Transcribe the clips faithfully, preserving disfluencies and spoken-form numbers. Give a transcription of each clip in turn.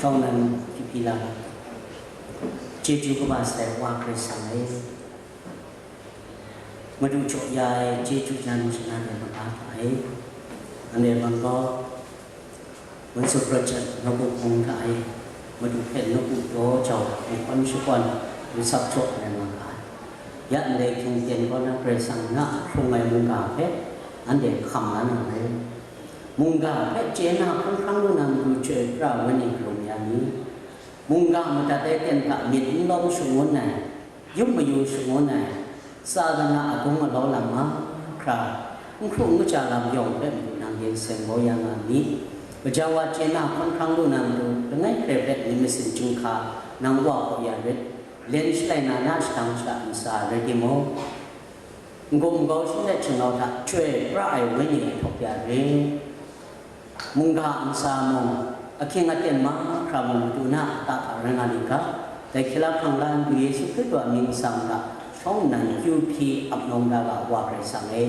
Shawng nan hpyi hpyi la, chyeju kaba sai Wa Karai Kasang e, Madu jaw ya ai chyeju jan shanan ai manga hta e, anhte mung gaw, Wunsu Project nawku hpung hta e, Madu hpe nawku daw jau, nhkawn shakawn, lusap jaw ai manga ai. Ya ndai hkying ten kaw na Karai Kasang na a hkrung ai mungga hpe anhte hkam la na ai. Mungga hpe chye na hkang hkrang lu na matu chyoi pra ai wenyi hkalum ya ni? Mungga madat ai ten hta myit n lawm shangun ai, yup mayu shangun ai, Satan a agung alau lam mahkra, n hkru n kaja lam yawng hpe matu nang yen seng bau ya nga mi. Gaja wa chye na hkang hkrang lu na matu, langai hkrai hpe myit masin chyinghka nang wa hkaw ya rit, len shalai na na shadang shada ntsa rai timung, n-gup n-gau shanlet shangnau hta chyoi pra ai wenyi htawk ya rit. Mungga ntsa mung, ahkying aten mahkra mung matu na a ta hta rai nga li ga, dai hkyila hkrang la Madu Yesu Hkristu a mying tsang hta shawng nnan kyu hpyi ap nawng da ga Wa Karai Kasang e.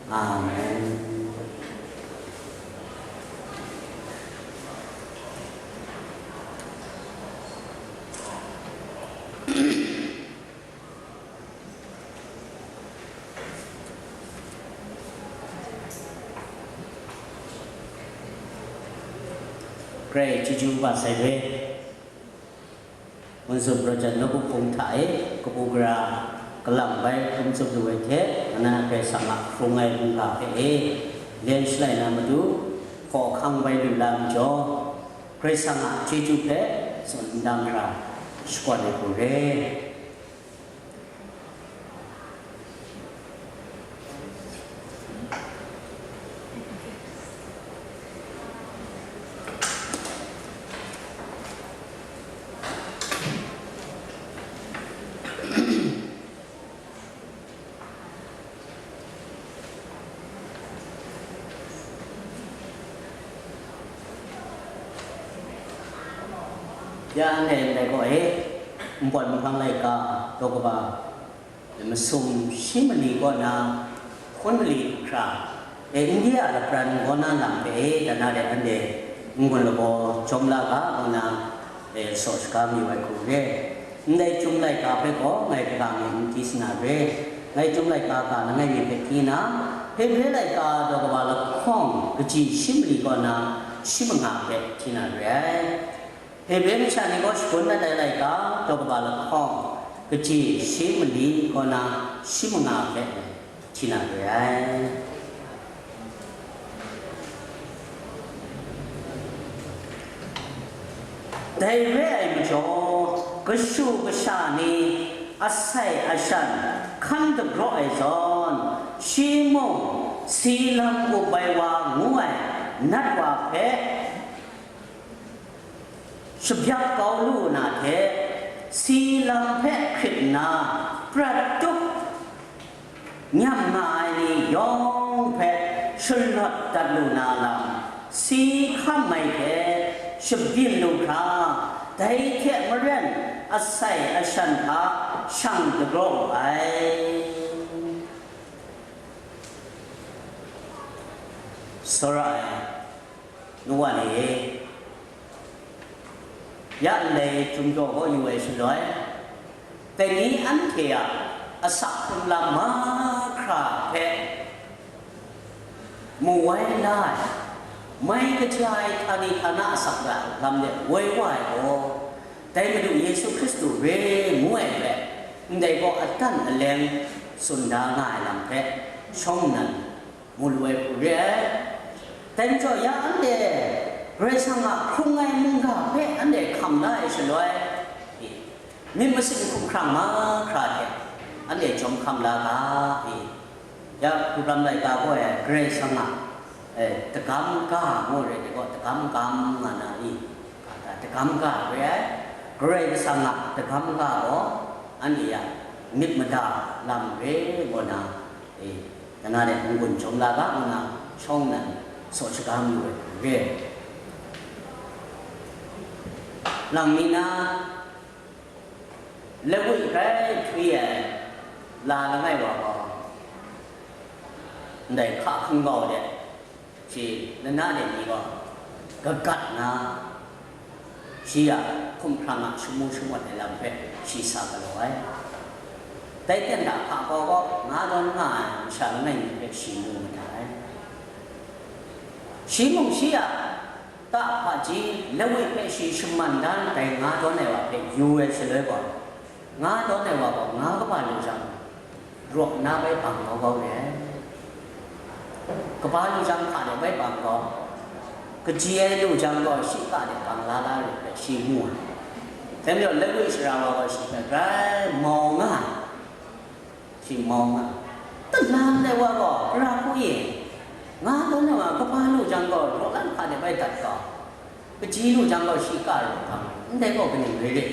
Amen. Karai chyeju kaba sai hpe, Wunsu Project nawku hpung hta e kabu gara kalang bai hkum tsup lu ai hte, nna Karai Kasang a hkrung ai mungga hpe e len shalai na matu, hkaw hkang bai lu la majaw, Karai Kasang a chyeju hpe tsun n dang hkra shakawn ai hku re. Ya anhte ndai gaw e, npawt nhpang laika daw kaba masum shi mali kaw na hkun mali hkra, e, India lapran kaw na lam hpe e, dan na de anhte n-gun lagaw jawm la ga, kaw na, e, saw shaga mayu ai hku re. Ndai Chyum laika hpe gaw ngai hkra ngai n hti sa na re. Ngai Chyum laika ga langai mi hpe hti na, Hebre laika daw kaba lahkawng kaji shi mali kaw na shi manga hpe hti na re ai. Hebre masha ni gaw shagun dat ai laika daw kaba lahkawng kaji shi mali kaw na shi manga hpe hti na re ai. Dai re ai majaw, kashu kasha ni asai ashan hkan dagraw ai zawn, shi mung si lam up ai wa ngu ai nat wa hpe shabyak kau lu na hte, si lam hpe hkrit nna prat tup nyam nga ai ni yawng hpe shalawt dat lu na lam, si hkam ai hte shabyin lu hkra, dai hte maren asai ashan hta shang dagraw ai. Tsawra ai nu wa ni e, ya ndai Chyum jaw kaw yu ai shaloi, dai ni anhte a asak hkrung lam mahkra hpe mu wai la ai, mai kaja ai htani htana asak ra lam de woi wa ai gaw, dai Madu Yesu Hkristu re ngu ai hpe, ndai gaw adan aleng tsun da nga ai lam hpe shawng nnan mu lu ai hku re ai. Dai majaw, ya anhte Karai Kasang a hkrung ai mungga hpe anhte hkam la ai shaloi, myit masin hkum hkrang mahkra hte anhte jawm hkam la ga, ya, Hkristu laika gaw e, Karai Kasang a, e, dagam ga ngu re ai gaw, dagam gam nga na i? Dagam ga re ai, Karai Kasang a dagam ga gaw, anhte a myit mada lam re ngu na, e, Nna de n-gun jawm la ga ngu na shawng nnan saw shaga mayu ai hku re. Lang mi na, Lewi grai htwi ai la langai wa gaw, ndai hka hkungau de, shi lana de ni gaw kagat na, Shi a hkumhkrang a shamu shamawt ai lam hpe shi sa galaw ai. Dai ten da hpa gaw gaw nga dawn nga ai masha langai mi hpe shi mu mada ai. Shi mung shi a ta hpaji Lewi hpe shi shaman dan dai nga dawn ai wa hpe yu ai shaloi gaw, nga dawn ai wa gaw nga kaba lu jang, raw nna bai bang kau kau re ai. Kaba lu jang hka de bai bang kau, kaji ai lu jang gaw shi ka de bang la la re ai shi mu ai. Dai majaw Lewi sara wa gaw shi hpe grai mau nga ai. Shi mau nga ai. Talam ai wa gaw, Gara hku e, nga dawn ai wa kaba lu jang gaw, raw lan hka de bai dat kau. Kaji lu jang gaw shi ka rawt hkam, ndai gaw kaning rai re?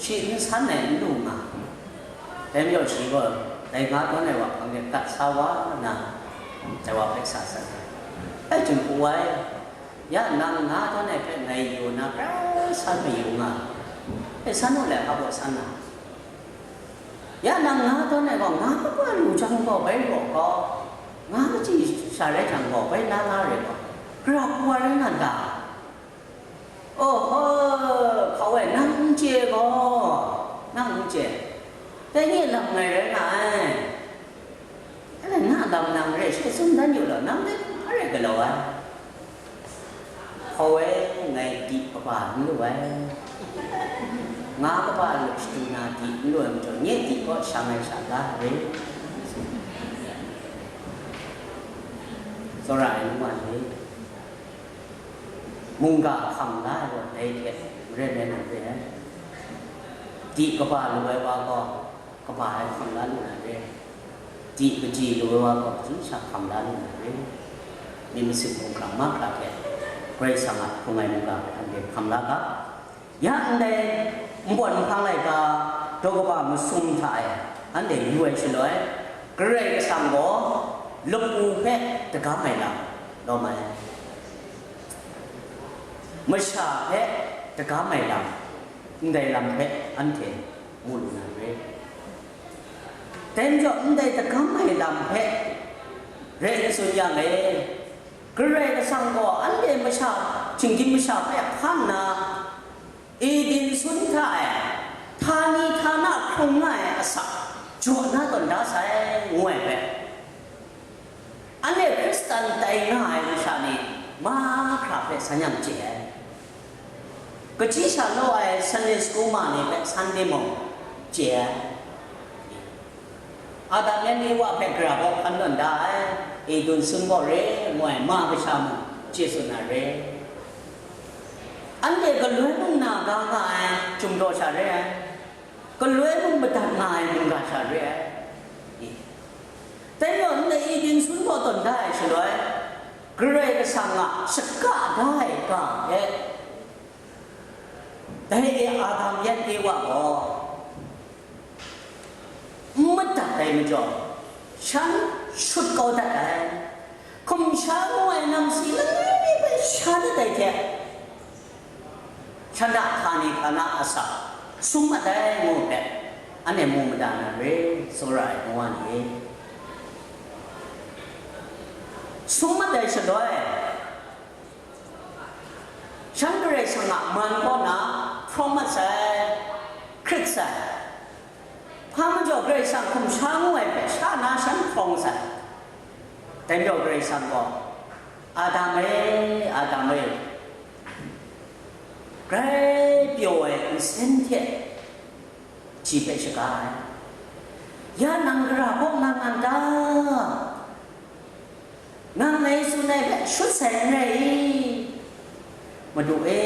Shi n san ai n lu nga. Dai majaw shi gaw dai nga dawn ai wa hpang de gat sa wa nna, dai wa hpe sa san ai. Dai hte mung, ya nang nga dawn ai hpe ngai yu na prai san mayu nga, e san u let, a baw san na. Ya nang nga dawn ai gaw, nga kaba lu jang gaw bai raw kau, nga kaji sha rai jang gaw bai la la re gaw, Gara hku wa rai nga n ta? Oho, hkau e, nang n chye gaw, nang n chye, dai ni lam ngai rai nga ai. Anhte na lam nang re she tsun dan yu law, nang dai hpa rai galaw ai. Hkau e, ngai di kaba n lu ai. Nga kaba lup shadu na di n lu ai majaw, nye di kaw shang ai sha la re. Tsawra ai nu wa ni, mungga hkam la ai gaw dai hte maren rai na re ai. Di kaba lu ai wa gaw, kaba ai hkam la lu na re. Di kaji lu ai wa gaw, kaji sha hkam la lu na re. Myit masin hkungga mahkra hte Karai Kasang a hkrung ai mungga hpe anhte hkam la ga. Ya ndai npawt nhpang laika daw kaba masum hta e anhte yu ai shaloi, Karai Kasang gaw lapu hpe dagam ai lam lawm ai. Masha hpe dagam ai lam, ndai lam hpe anhte mu lu na re. Dai majaw, ndai dagam ai lam hpe rai n tsun yang e, Karai Kasang gaw anhte masha, shinggyim masha hpe hkan nna, Eden sun hta e, htani htana hkrung nga ai asak jaw na tawn da sai, ngu ai hpe, anhte Hkristan tai nga ai masha ni mahkra hpe san yang chye ai. Kaji sha law ai Sunday school ma ni hpe san timung, chye ai. Adam yan Ewa hpe Gara gaw hkan tawn da ai, Eden sun gaw re, ngu ai ma kasha mung chye tsun na re. Anhte galoi mung na ga nga ai, chyum daw sha re ai, galoi mung madat nga ai, mungga sha re ai. Dai majaw, ndai Eden sun gaw tawn da ai shaloi, Karai Kasang a shaka da ai ga hpe, dai e Adam yan Ewa gaw n madat ai majaw, shan shut kau dat ai, hkum sha ngu ai namsi langai mi hpe sha dat ai hte, shan hta htani htana asak sum mat ai ngu hpe, anhte mu mada na re, tsawra ai nu wa ni e. Sum mat ai shaloi, shan Karai Kasang a man kaw na hprawng mat sai, hkrit sai. Hpa majaw Karai Kasang hkum sha ngu ai hpe sha na shan hprawng sai. Dai majaw Karai Kasang gaw, Adam e, Adam e, grai pyaw ai nsen hte shi hpe shaga ai. Ya nang Gara kaw nga nga n ta? Nang ngai tsun ai hpe shut sai n rai i? Madu e,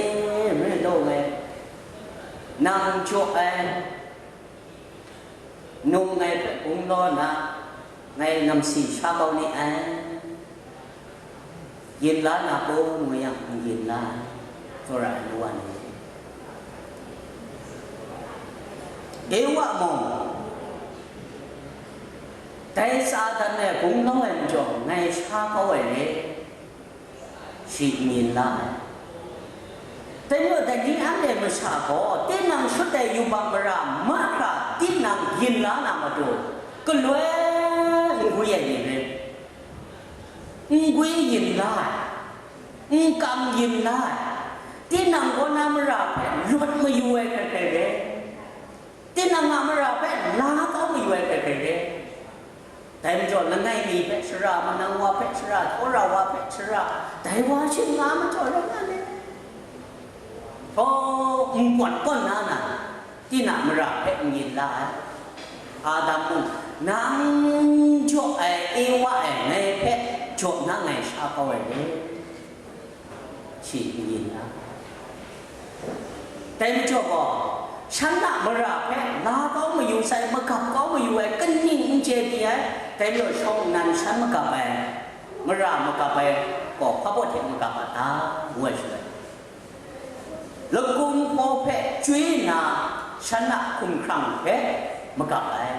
mare law ngai, nang jaw ai, num ngai hpe gunglaw na, ngai namsi sha kau ni ai. Yin la na gaw, ngu yang, n yin la ai, tsawra ai nu wa ni. Ewa mung, dai Satan e gunglau ai majaw, ngai sha kau ai re, shi n yin la ai. Dai majaw, dai ni anhte masha gaw, tinang shut ai yubak mara mahkra tinang yin la na matu, galoi n gwi ai ni re. N gwi yin la ai, n kam yin la ai, Tinang gaw na mara hpe lawt mayu ai hkrai hkrai re. Tinang a mara hpe la kau mayu ai hkrai hkrai re. Dai majaw, langai mi hpe shara, manang wa hpe shara, htaw ra wa hpe shara, dai wa shing nga majaw rai nga le. Htaw, n-, kawn kawn na na, tinang mara hpe n yin la ai. Adam mung, nang jaw ai, Ewa ai, ngai hpe jaw na ngai sha kau ai re. Shi n yin na. Dai majaw gaw, shan a mara hpe la kau mayu sai, magap kau mayu ai, kaning n chye pyi ai, dai majaw shawng nnan shan magap ai, mara magap ai gaw hpa baw hte magap a ta, ngu ai shaloi, lagum hpaw hpe chyoi nna, shan a hkumhkrang hpe magap ai.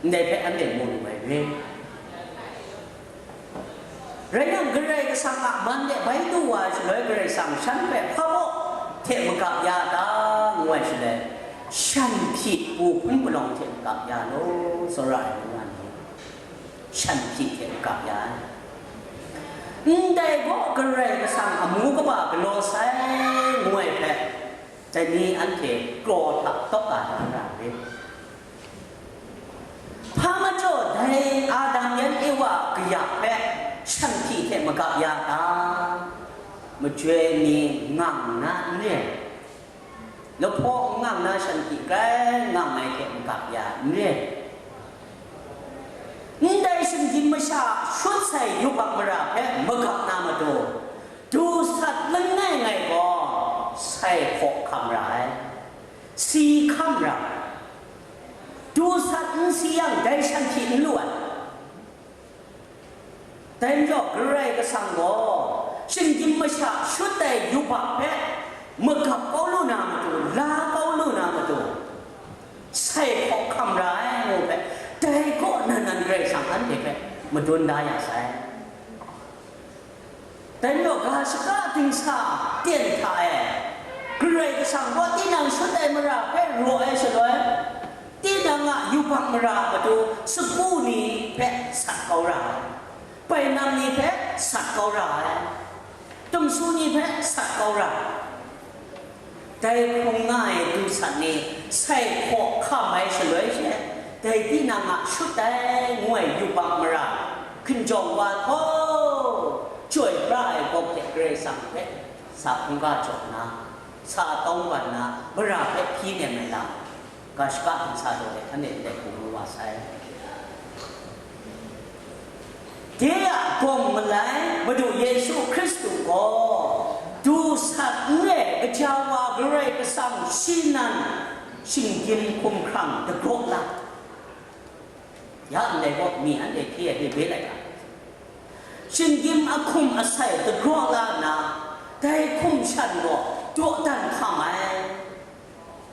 Ndai hpe anhte mu lu ai re. Rai yang, Karai Kasang a man de bai du wa ai shaloi, Karai Kasang shan hpe hpa baw hte magap ya ta, ngu ai shaloi, shan hpyi pu hpun palawng hte magap ya law, tsawra ai ngu nga ni, shan hpyi hte magap ya ai. Ndai gaw Karai Kasang amu kaba galaw sai, ngu ai hpe, dai ni anhte kraw hta tawk a na ra re. Hpa majaw dai Adam yan Ewa kaya hpe shan hpyi hte magap ya ta? Majoi ni ngang na n re. Lahpaw ngang na shan hpyi grai ngang ai hte magap ya n re. Ndai shinggyim masha shut sai yubak mara hpe magap na matu, dusat langai ngai gaw sai hkaw hkam ra ai, si hkam ra ai. Dusat n si yang, dai shan hpyi n lu ai. Dai majaw, Karai Kasang gaw shinggyim masha shut ai yubak hpe magap kau lu na matu, la kau lu na matu, sai hkaw hkam ra ai, ngu hpe, dai kaw nan nan Karai Kasang anhte hpe madun da ya sai. Dai majaw, ga shaka dingsa ten hta e, Karai Kasang gaw tinang shut ai mara hpe raw ai shaloi, tinang a yubak mara a matu sagu ni hpe sat kau ra ai, bainam ni hpe sat kau ra ai, tumsu ni hpe sat kau ra ai. Dai hkrung nga ai dusat ni sai hkaw hkam ai shaloi she, dai tinang a shut ai ngu ai yubak mara hkinjawng wa htaw, chyoi pra ai gawk hte Karai Kasang hpe sa hkungga jaw nna, sa tawng wan nna, mara hpe hpyi nem ai lam, ga shaka dingsa daw let anhte ndai hku mu wa sai. De a gawng malai Madu Yesu Hkristu gaw dusat n re, gaja wa Karai Kasang shi nan shinggyim hkumhkrang dagraw la. Ya ndai gaw mi anhte hpyi ai hpe laika, shinggyim ahkum asai dagraw la nna, dai hkum shan gaw dawdan hkam ai.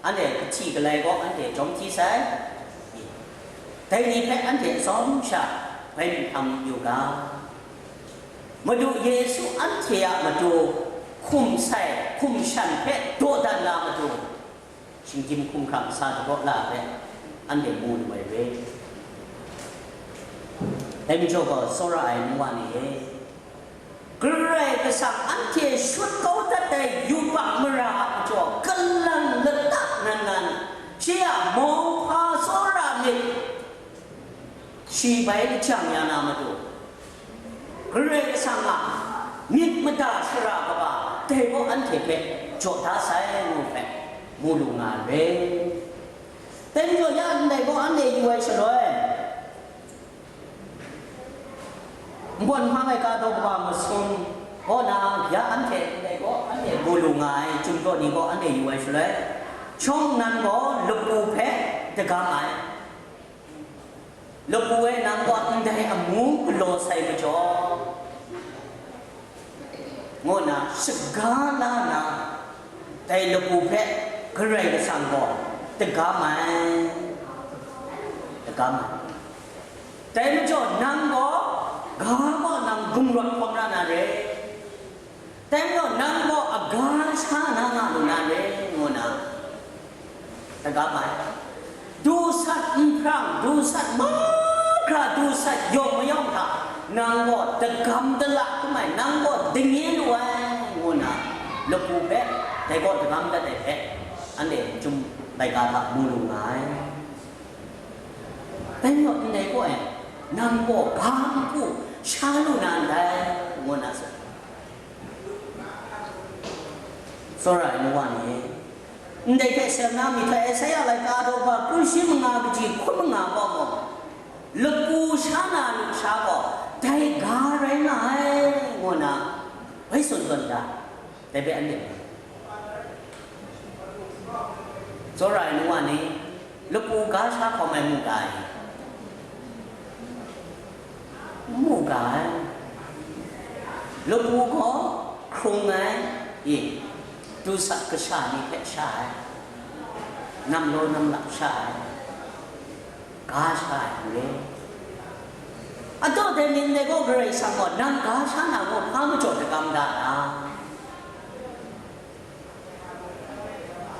Anhte kahti kalai gaw anhte jawm hti sai. Dai ni hpe anhte atsawm sha bai mahtam yu ga. Madu Yesu anhte a matu hkum sai, hkum shan hpe dawdan na matu, shinggyim hkumhkrang sa dagraw la hpe anhte mu lu ai re. Dai majaw gaw, tsawra ai nwa ni e, Karai Kasang anhte shut kau dat ai yubak mara a majaw, kalang lata nan nan, shi a mauhpa tsawra myit, shi bai lajang ya na matu, Karai Kasang a myit mada shara kaba, dai gaw anhte hpe jaw da sai ngu hpe mu lu nga ai. Dai majaw ya ndai gaw anhte yu ai shaloi, nbawt hmang ai ka daw kaba masum kaw na, ya anhte ndai gaw anhte mu lu nga ai, chyum daw ni gaw anhte yu ai shaloi, shawng nnan gaw lapu hpe dagam ai. Lapu e nang gaw ndai amu galaw sai majaw, ngu nna shaga la nna, dai lapu hpe Karai Kasang gaw dagam ai, dagam ai. Dai majaw nang gaw ga kaw nang gumrawt hkawm ra na re. Dai majaw nang gaw aga sha na nga lu na re, ngu nna dagam ai. Dusat nhprang, dusat mahkra, dusat yawng mayawng hta nang gaw dagam dala hkrum ai, nang gaw dingye lu ai, ngu nna hpe, dai gaw dagam dat ai hpe, anhte chyum laika hta mu lu nga ai. Dai majaw ndai gaw e, nang gaw ga npu sha lu na ndai, ngu nna tsun. Tsawra ai nu wa ni, ndai hte seng na myi hta Esaia laika daw ba kru shi manga kaji hkun manga gaw mung, lapu sha na lusha gaw dai ga rai nga ai, ngu nna bai tsun tawn da, dai hpe anhte tsawra ai nu wa ni, lapu ga sha hkawm ai mu ga i? N mu ga ai. Lapu gaw hkrung ai, i, du sa kasha ni hpe sha ai, nam law nam lap sha ai, ga sha ai n re. Ataw dai myit ndai gaw Karai Kasang gaw nang ga sha na gaw hpa majaw dagam da na?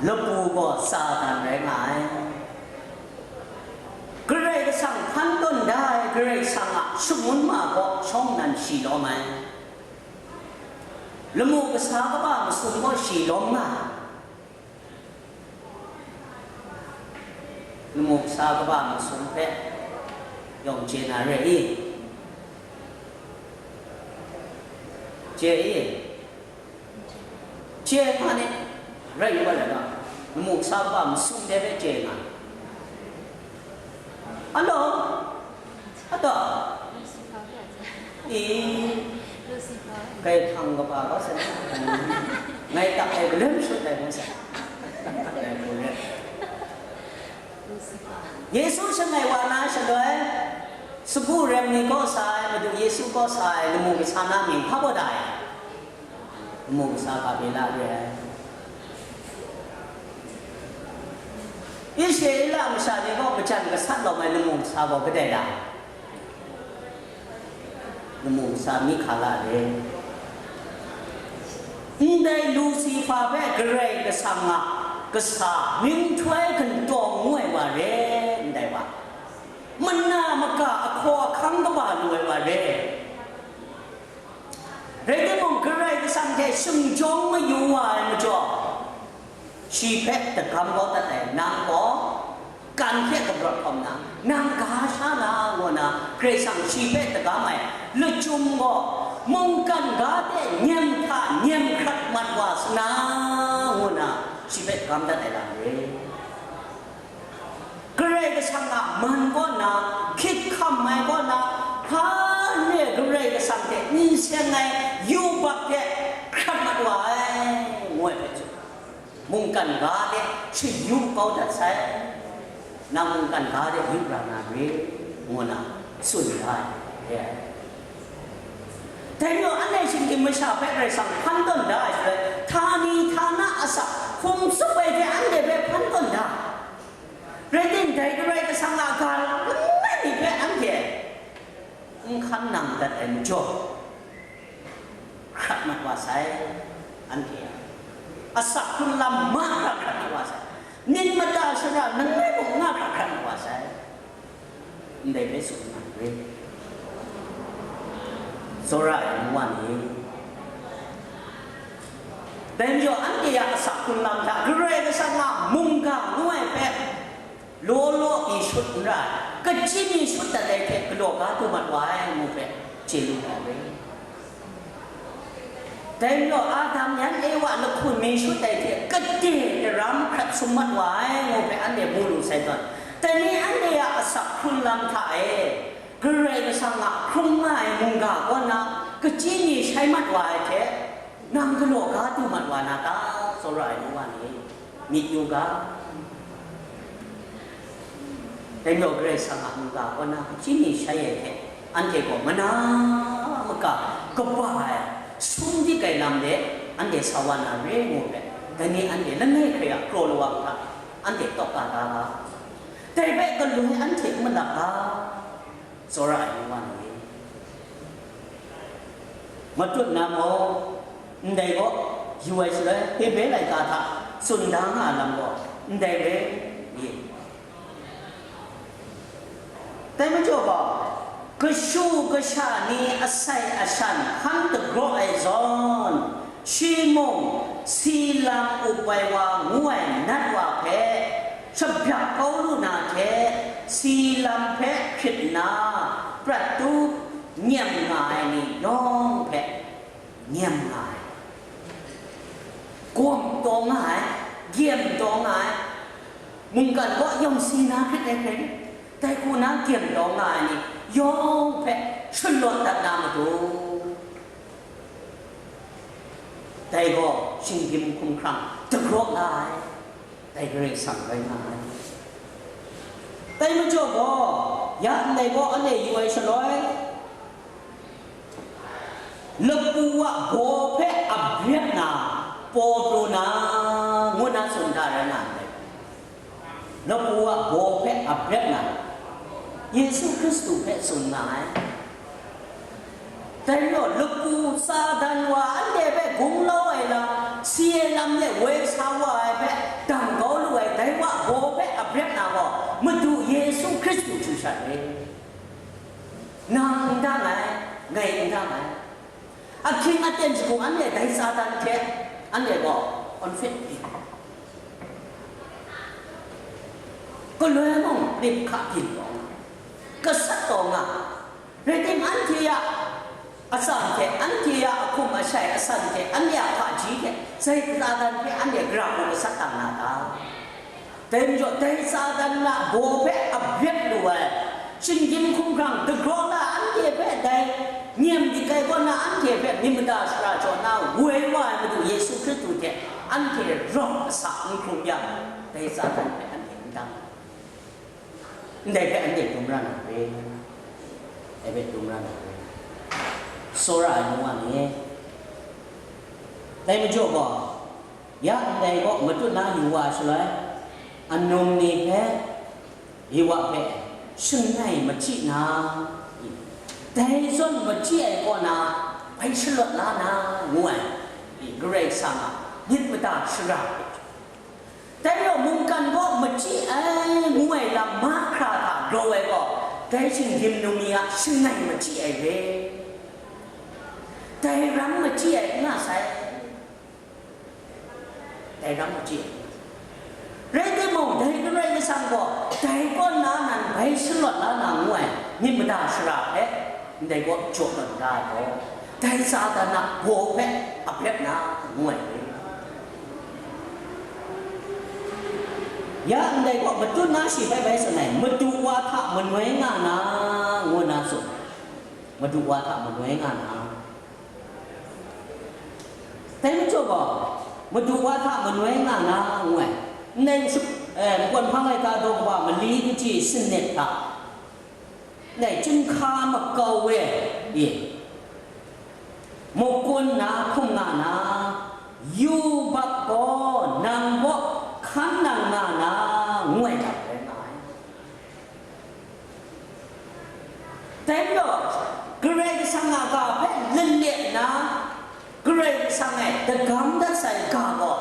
Lapu gaw Satan rai nga ai. Karai Kasang hpan tawn da ai Karai Kasang a shangun ma gaw shawng nnan shi lawm ai. Lamu kasa kaba masum gaw shi lawm nga ai. Lamu kasa kaba masum hpe yawng chye na re i? Chye i? Chye nga ni, rai wa rai nga, lamu kasa kaba masum de hpe chye nga. Alo, ata, i, kai hkang kaba ga sa, ngai tak ai galem shut ai ngu sa. Yesu shangai wa na shaloi, sagu rem ni kaw sa ai, Madu Yesu kaw sa ai, lamu kasa na mying hpa baw da ai? Lamu kasa Gabriela re ai. Israela masha ni gaw majan gasat lawm ai lamu kasa gaw kadai da? Lamu kasa Mikhala re. Ndai Lusifa hpe Karai Kasang a kasa mying htoi gantawng ngu ai wa re, ndai wa. Mana maka ahkaw ahkang kaba lu ai wa re. Rai timung, Karai Kasang hte shingjawng mayu wa ai majaw, shi hpe dagam kau dat ai, nang gaw kan hte kabrawt hkawm na, nang ga sha na, ngu nna, Karai Kasang shi hpe dagam ai lachyum gaw, mungkan ga hte nyem hta nyem hkrat mat wa sa na, ngu nna, shi hpe dagam dat ai lam re. Karai Kasang a man kaw na, hkyit hkam ai kaw na, hpa n re Karai Kasang hte n seng ai yubak hte hkrat mat wa ai, ngu ai hpe tsun. Mungkan ga hte shayu kau dat sai, nang mungkan ga hte yu ra na re, ngu nna tsun da ai, re ai. Dai majaw, anhte shinggyim masha hpe Karai Kasang hpan tawn da ai shaloi, htani htana asak hkum tsup ai hte anhte hpe hpan tawn da. Rai timung, dai Karai Kasang a ga langai mi hpe anhte n hkan nang dat ai majaw, hkrat mat wa sai, anhte a asak hkrun lam mahkra hkrat mat wa sai, myit mada shara langai mung mahkra hkrat mat wa sai, ndai rai tsun na re. Tsawra ai nu wa ni, dai majaw anhte a asak hkrun lam hta Karai Kasang a mungga ngu ai hpe law law mi shut n ra ai, kachyi mi shut dat ai hte galaw ga du mat wa ai ngu hpe chye lu na re. Dai majaw Adam yan Ewa lahkun mi shut ai hte kade daram hkrat sum mat wa ai ngu hpe anhte mu lu sai tawn, dai ni anhte a asak hkrun lam hta e, Karai Kasang a hkrung nga ai mungga kaw na kachyi mi shai mat wa ai hte, nang galaw ga du mat wa na ta, tsawra ai nu wa ni? Myit yu ga. Dai majaw Karai Kasang a mungga kaw na kachyi mi shai ai hte, anhte gaw mana maka kaba ai sum dik ai lam de anhte sa wa na re ngu hpe, dai ni anhte langai hkrai a kraw lawang hta anhte tawk ka da ga. Dai hpe galoi anhte n malap ga. Tsawra ai nu wa ni, matut na gaw, ndai gaw yu ai shaloi, Hebre laika hta tsun da nga ai lam gaw, ndai re, ye. Dai majaw gaw, kashu kasha ni asai ashan hkan dagraw ai zawn, shi mung Si lam up ai wa ngu ai nat wa hpe shabyak kau lu na hte, si lam hpe hkrit nna prat tup nyem nga ai ni yawng hpe nyem nga ai, gawm taw nga ai, gyem taw nga ai, mungkan kaw yawng si na hkrit ai hkrai, dai hku na gyem taw nga ai ni yawng hpe shalawt dat na matu, dai gaw shinggyim hkumhkrang dagraw la ai, dai Karai Kasang rai nga ai. Dai majaw gaw, ya ndai gaw anhte yu ai shaloi, lapu a baw hpe ap rep na paw pru na, ngu na tsun da rai nga ndai. Lapu a baw hpe ap rep na, Yesu Hkristu hpe tsun nga ai. Dai majaw, lapu Satan wa anhte hpe gunglau ai lam, si ai lam de woi sa wa ai hpe dang kau lu ai, dai wa baw hpe ap rep na gaw, Madu Yesu Hkristu chyu shat re. Nang n dang ai, ngai n dang ai. Ahkying aten shagu anhte dai Satan hte anhte gaw conflict byin, galoi mung myit hka byin taw nga, gasat taw nga, rai timung, anhte a atsam hte, anhte a ahkum ashai asan hte, anhte a hpaji hte, sai Satan hpe anhte gara hku gasat dang na ta? Dai majaw, dai Satan a baw hpe ap rep lu ai, shinggyim hkumhkrang dagraw na anhte hpe dai nyem dik ai kaw na anhte hpe myit mada shara jaw na woi wa ai Madu Yesu Hkristu hte anhte rawng asak n hkrum yang, dai Satan hpe anhte n dang, ndai hpe anhte dum ra na re, dai hpe dum ra na re, tsawra ai nu wa ni. Dai majaw gaw, ya ndai kaw matut na yu wa shaloi, anung ni hpe, Iwa hpe shangai machyi na, dai zawn machyi ai kaw na bai shalawt la na, ngu ai, Karai Kasang a myit mada shara hpe. Dai majaw mungkan gaw machyi ai ngu ai lam mahkra hta grau ai gaw, dai shinggyim num ni a shangai machyi ai re, dai ram machyi ai n nga sai. Dai ram machyi ai. Rai timung, dai Karai Kasang gaw dai kaw na nan bai shalawt la na ngu ai myit mada shara hpe ndai gaw jaw tawn da ai gaw, dai Satan a baw hpe ap rep na ngu ai. Ya ndai gaw matut na shi hpe bai tsun ai, madu wa hta manoi nga na, ngu na tsun, madu wa hta manoi nga na. Dai majaw gaw, madu wa hta manoi nga na ngu ai, ndai nshuk, eh, makwan hpang ai ga daw kaba mali kaji sanit hta, ndai chyinghka makau e, e, makun na hkum nga na, yubak gaw nang kaw hkan nang nga na, ngu ai hta rai nga ai. Dai majaw, Karai Kasang a ga hpe lale nna, Karai Kasang e dagam dat sai ga gaw,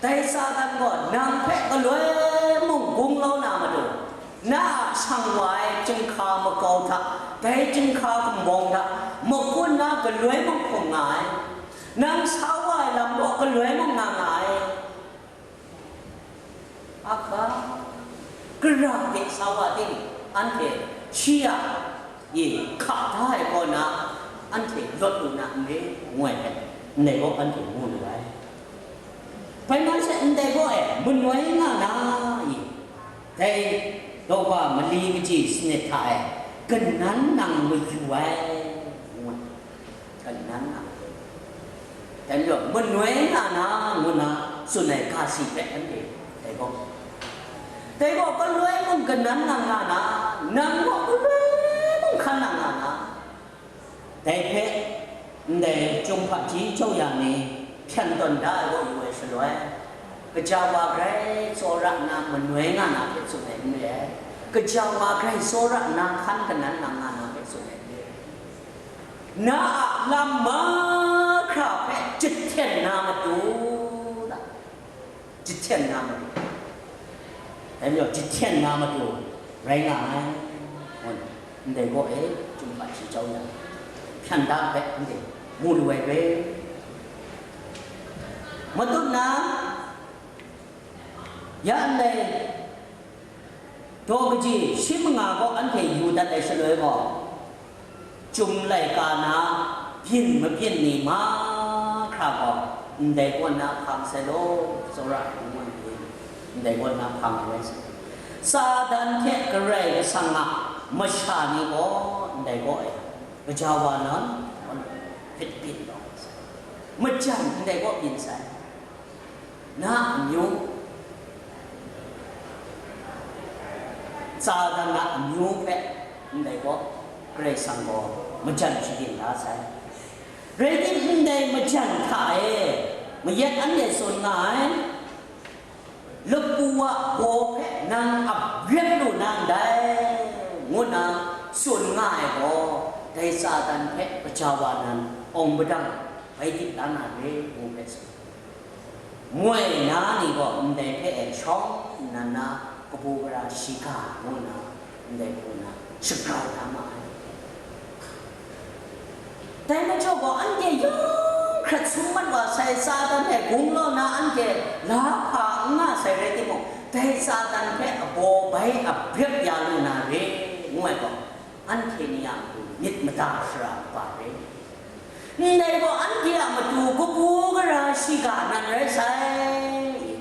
dai Satan gaw nang hpe galoi mung gunglau na matu, na a shang wa ai chyinghka makau hta, dai chyinghka gumbawng hta, makun na galoi mung hkum nga ai, nang sa wa ai lam gaw galoi mung nga nga ai. Ahka, gara de sa wa ting, anhte shi a, e, hka da ai kaw na, anhte lawt lu na n re, ngu ai hpe, ndai gaw anhte mu lu ai. Bai man she, ndai gaw e, manoi nga na, e, dai daw kaba mali kaji sanit hta e, kanan nang mayu ai, ngu ai. Kanan nang. Dai majaw, manoi nga na, ngu na tsun ai ga si hpe anhte dai gaw, dai gaw, galoi mung kanan nang nga na, nang gaw galoi mung hkan nang nga na. Dai hpe, ndai Chyum Hpaji Chyau Ya ni hpyan tawn da ai gaw yu ai shaloi, kaja wa grai tsawra nna manoi nga na hpe tsun ai n re ai, kaja wa grai tsawra nna hkan kanan nang nga na hpe tsun ai n re ai. Na a lam mahkra hpe jahten na matu, jahten na matu, dai majaw jahten na matu rai nga ai, ngu ai. Ndai gaw e, Chyum Hpaji Chyau Ya hpyan da hpe ndai mu lu ai hpe, Matut na, ya ndai daw kaji shi manga gaw anhte yu dat ai shaloi gaw, Chyum laika na byin mabyin ni mahkra gaw ndai kaw na hpang sai law, tsawra ai ngu ai ni, ndai kaw na hpang ai sai. Satan hte Karai Kasang a masha ni gaw ndai kaw e gaja wa na, hpit byin law sai. Majan ndai kaw byin sai. Na amyu, Satan a amyu hpe ndai gaw, Karai Kasang gaw majan shagying la sai. Rai timung, ndai majan hta e mayat anhte tsun nga ai, lapu a baw hpe nang ap rep lu na ndai, ngu nna tsun nga ai gaw, dai Satan hpe gaja wa nan awng padang bai dip la na re, ngu hpe tsun. Moi na ni gaw ndai hpe e shawng nnan na kabu gara shiga ngu nna ndai hku na shagrau da ma ai. Dai majaw gaw anhte yawng hkrat sum mat wa sai, Satan hpe gunglaw na anhte la hpa n nga sai rai timung, dai Satan hpe abaw bai ap rep ya lu na re, ngu ai gaw, anhte ni a matu myit mada shara kaba re. Ndai gaw anhte a matu kabu gara shiga nan rai sai.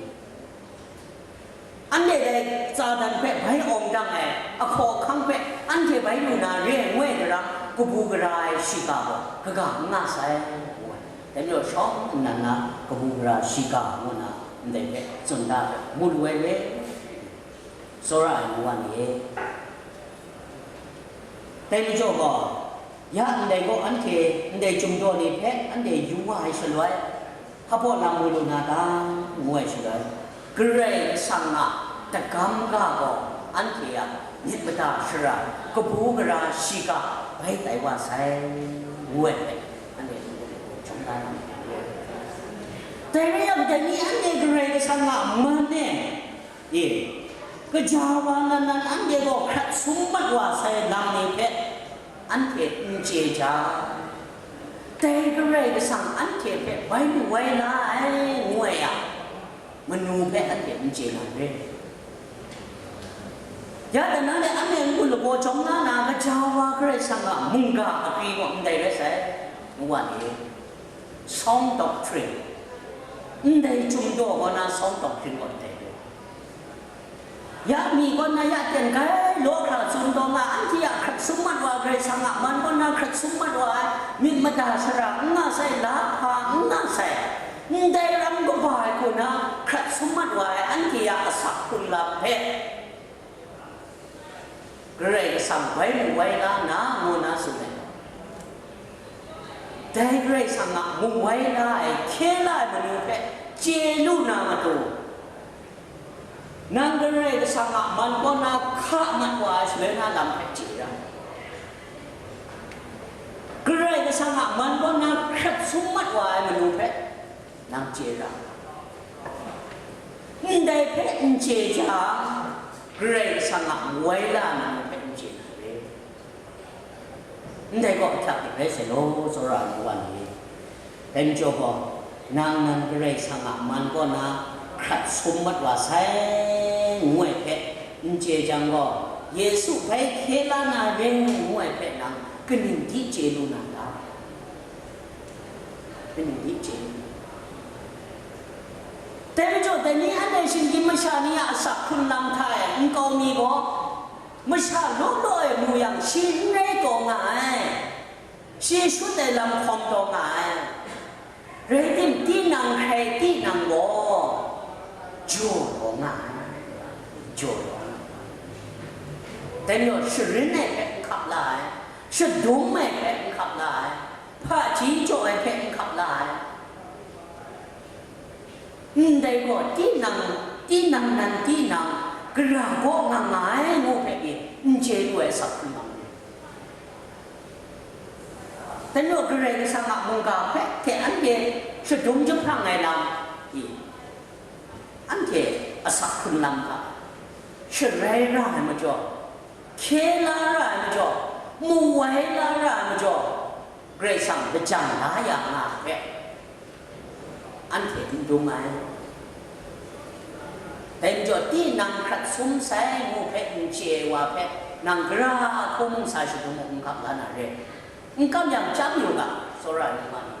Anhte dai Satan hpe bai awng dang ai ahkaw ahkang hpe anhte bai lu na re ai ngu ai daram, kabu gara ai shiga gaw kaga n nga sai, ngu ai. Dai majaw shawng nnan na kabu gara shiga ngu na ndai hpe tsun da ai, mu lu ai re. Tsawra ai ngu wa ni e. Dai majaw gaw, ya ndai gaw anhte ndai Chyum daw ni hpe anhte yu wa ai shaloi, hpa baw lam mu lu na ta, ngu ai shaloi, Karai Kasang a dagam ga gaw anhte a myit mada shara, kabu gara shiga bai tai wa sai, ngu ai hpe, anhte chyum da na. Dai rai yang, dai ni anhte Karai Kasang a man e, E, gaja wa nan nan anhte gaw hkrat sum mat wa sai lam ni hpe anhte n chye jang, dai Karai Kasang anhte hpe bai lu wai la ai, ngu ai yang, manu hpe anhte n chye na re. Ya dan na le anhte n-gun lagaw jawm la na, gaja wa Karai Kasang a mungga akri gaw ndai rai sai, ngu wa ni? Sound doctrine. Ndai Chyum daw kaw na sound doctrine gaw ndai rai. Ya mi kaw na ya teng gai law hkra tsun taw nga, anhte a hkrat sum mat wa Karai Kasang a man kaw na hkrat sum mat wa ai, myit mada shara n nga sai, la hpa n nga sai, ndai ram kaba ai kaw na hkrat sum mat wa ai, anhte a asak hkrung lam hpe Karai Kasang bai mu wai la na, ngu na tsun ai. Dai Karai Kasang a mu wai la ai, hkye la ai manu hpe chye lu na matu, nang Karai Kasang a man kaw na hka mat wa ai shaloi na lam hpe chye ra. Karai Kasang a man kaw na hkrat sum mat wa ai manu hpe nang chye ra. Ndai hpe n chye jang, Karai Kasang a mu wai la na hpe n chye na re. Ndai gaw ahkyak rai sai law, tsawra ai wa ni. Dai majaw gaw, nang nan Karai Kasang a man kaw na hkrat sum mat wa sai, ngu ai hpe n chye jang gaw, Yesu bai hkye la na re, ngu ai hpe nang kaning di chye lu na ta? Kaning di chye lu na? Dai majaw, dai ni anhte shinggyim masha ni a asak hkrung lam hta e nkau mi gaw, masha law law e mu yang, shi n rai taw nga ai, shi shut ai lam hkawm taw nga ai. Rai tim, tinang hkrai tinang gaw, jaw taw nga ai, jaw taw nga ai. Dai majaw, sharin ai hpe n hkap la ai, shadum ai hpe n hkap la ai, hpaji jaw ai hpe n hkap la ai. Ndai gaw tinang, tinang nan tinang, gara gaw nga nga ai ngu hpe pyi, n chye lu ai asak hkrung lam ni. Dai majaw Karai Kasang a mungga hpe hte anhte shadum jahprang ai lam, i, anhte asak hkrung lam hta sharai ra ai majaw, hkye la ra ai majaw, mu wai la ra ai majaw, Karai Kasang lajang la ya nga ai hpe, anhte n dum ai. Dai majaw, tinang hkrat sum sai ngu hpe n chye ai wa hpe, nang gara hku mung sa shadum u, n hkap la na re. N kam yang, chyam yu ga, tsawra ai ni ma ni.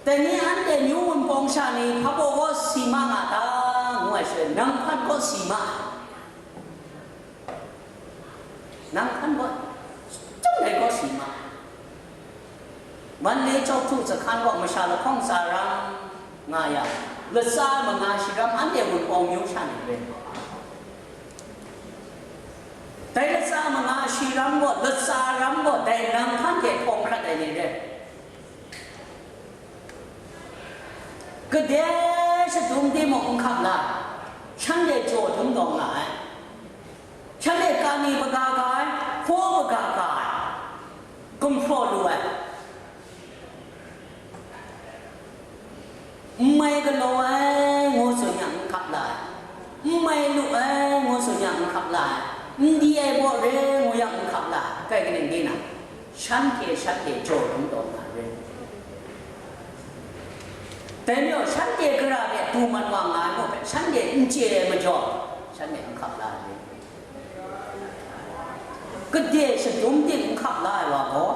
Dai ni anhte myu wunpawng sha ni hpa baw kaw si ma nga ta, ngu ai shaloi, nang hpan kaw si ma ai. Nang hkan gaw, chyum dai gaw si ma. Manle Chawk Htu Zahkan gaw masha lahkawng tsa ram nga yang, latsa manga shi ram anhte wunpawng myu sha ni rai. Dai latsa manga shi ram gaw, latsa ram gaw, dai nang hkan hte hpawng hkrat ai ni rai. Gade shadum timung n hkap la, shanhte jaw dum dawng nga ai. Shanhte kani maga ga ai, hpaw maga ga ai, gumhpraw lu ai. N mai galaw ai ngu tsun yang n hkap la ai, n mai lu ai ngu tsun yang n hkap la ai, n di ai baw re ngu yang n hkap la ai, kai kaning di na, shanhte shanhte jaw dum taw nga re. Dai majaw, shanhte gara de du mat wa nga ai maw hpe, shanhte n chye ai majaw, shanhte n hkap la ai re. Gade shadum ting n hkap la ai wa gaw,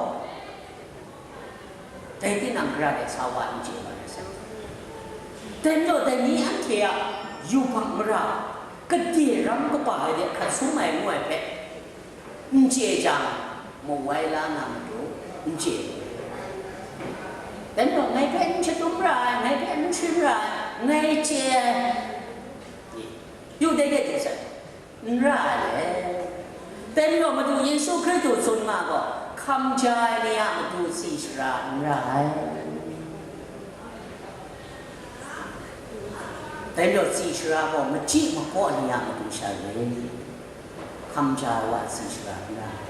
dai tinang gara de sa wa n chye wa ai sai. Dai majaw, dai ni anhte a yubak mara, gade ram kaba ai de hkrat sum ai ngu ai hpe, n chye jang, mawai la na matu, n chye. Dai majaw, ngai hpe n shadum ra ai, ngai hpe n shim ra ai, ngai chye ai. Yu dai de hte sai, n ra ai le. Dai majaw, Madu Yesu Hkristu tsun nga gaw, hkam ja ai ni a matu tsi shara n ra ai. Dai majaw, tsi shara gaw machyi makaw ni a matu sha re. Hkam ja ai wa tsi shara n ra ai.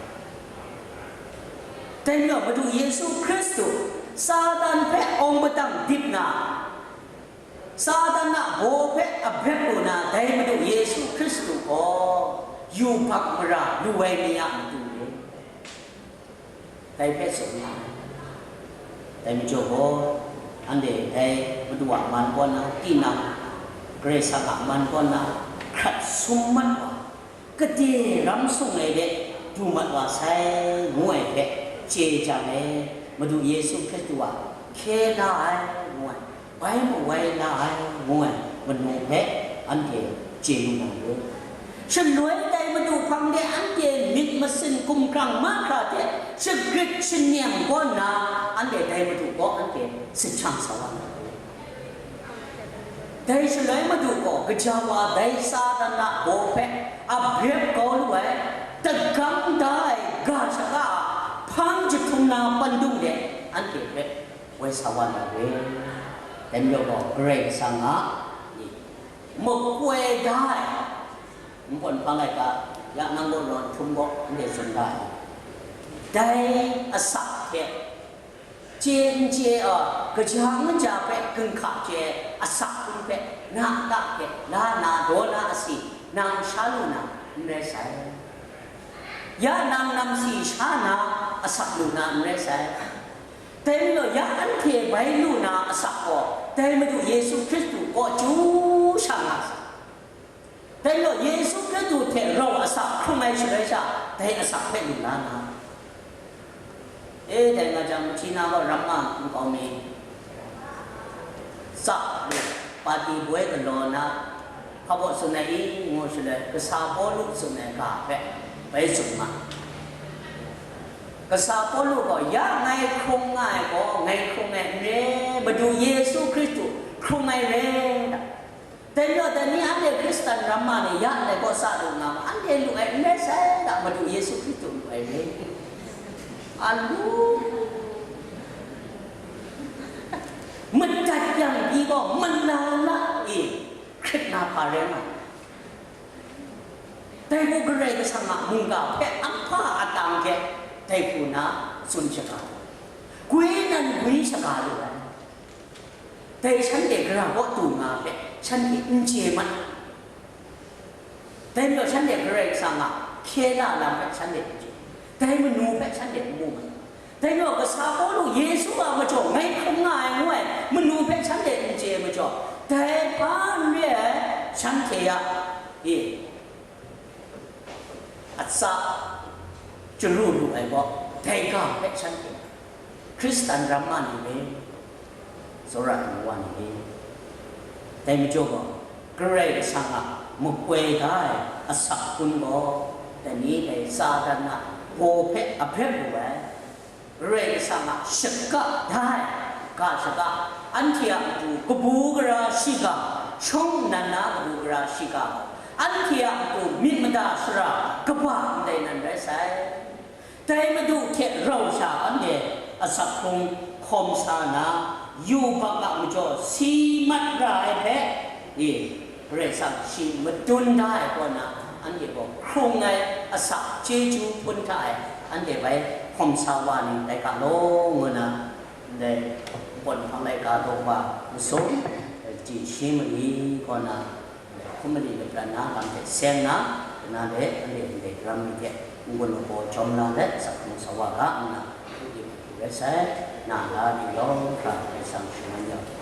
Dai majaw, Madu Yesu Hkristu Satan hpe awng padang dip na, Satan a baw hpe abrep lu na, dai Madu Yesu Hkristu gaw yubak mara lu ai ni a matu re. Dai hpe tsun nga ai. Dai majaw gaw, anhte dai Madu a man kaw na, tinang Karai Kasang a man kaw na, hkrat sum mat wa, gade ram sung ai de du mat wa sai, ngu ai hpe chye jang e, Madu Yesu Hkristu a hkye la ai, ngu ai, bai mawai la ai, ngu ai manu hpe anhte chye lu na ru. Shaloi dai Madu hpang de anhte myit masin gumgrang mahkra hte shagrit shaneng kaw nna, anhte dai Madu kaw anhte sahkyang sa wa na ru. Dai shaloi Madu gaw gaja wa dai Satan a baw hpe abrep kau lu ai, dagang da ai ga shaka a hpang jahtum na pandung de anhte hpe woi sa wa na re. Dai majaw gaw Karai Kasang a ni makoi da ai, npawt hpang ai ga, ya nang gaw rawn htum gaw, anhte tsun da ai. Dai asak hte chye n chye a, kaja n kaja hpe ginhka chye ai asak hpung hpe, na a ta hte la na, daw na asi, nang sha lu na n rai sai. Ya nang namsi sha na asak lu na n rai sai. Dai majaw, ya anhte bai lu na asak gaw, dai Madu Yesu Hkristu kaw chyu sha nga sai. Dai majaw, Yesu Hkristu hte rau asak hkrung ai shaloi sha, dai asak hpe lu la na. E, dai nga jang, mahti na gaw ramma nkau mi, tsa lu, pati boi galaw na, hpa baw tsun ai i, ngu shaloi, kasa Pawlu tsun ai ga hpe bai tsun ma. Kasa Pawlu gaw, ya ngai hkrung nga ai gaw, ngai hkrung ai n re, Madu Yesu Hkristu hkrung ai re, da. Dai majaw, dai ni anhte Hkristan ramma ni ya ndai kaw sa lu nga ma, anhte lu ai n rai sai, da, Madu Yesu Hkristu lu ai re. A lu. Madat yang pyi gaw, malala e, hkrit na hpa rai nga. Dai gaw Karai Kasang a mungga hpe ahpa atang hte dai hku na tsun shaga, gwi nan gwi shaga lu ai. Dai shanhte gara kaw du nga hpe shanhte n chye mat. Dai majaw shanhte Karai Kasang a hkye la lam hpe shanhte n chye. Dai manu hpe shanhte n mu mat. Dai majaw kasa Pawlu Yesu a majaw ngai hkrum nga ai ngu ai manu Dai hpa n re ai shanhte a, e, atsa chyaru lu ai gaw, dai ga hpe shanhte, Hkristan ramma ni le, tsawra ai wa ni le, dai majaw gaw, Karai Kasang a makoi da ai asak hkun gaw, dai ni dai Satan a baw hpe a bret lu ai, Karai Kasang a shaka da ai ga shaka, anhte a matu kabu gara shiga, shawng nnan na kabu gara shiga, anhte a matu myit mada shara kaba ndai nan rai sai. Dai Madu hte rau sha anhte asak hkrung hkawm sa na, yubak a majaw si mat ra ai hpe, e, Karai Kasang shi madun da ai kaw na, anhte gaw hkrung ai asak chyeju hpun hta e, anhte bai hkawm sa wa ni tai ga law, ngu na, ndai npawt nhpang laika daw wa masum, ji shi mali kaw na, hkum mali lapran na lam hte seng na, na le anhte ndai ram ni hte n-gun lagaw jawm la let, asak hkrung sa wa ga, ngu na, rai sai, na la ni yawng hkra Karai Kasang shaman ya nga.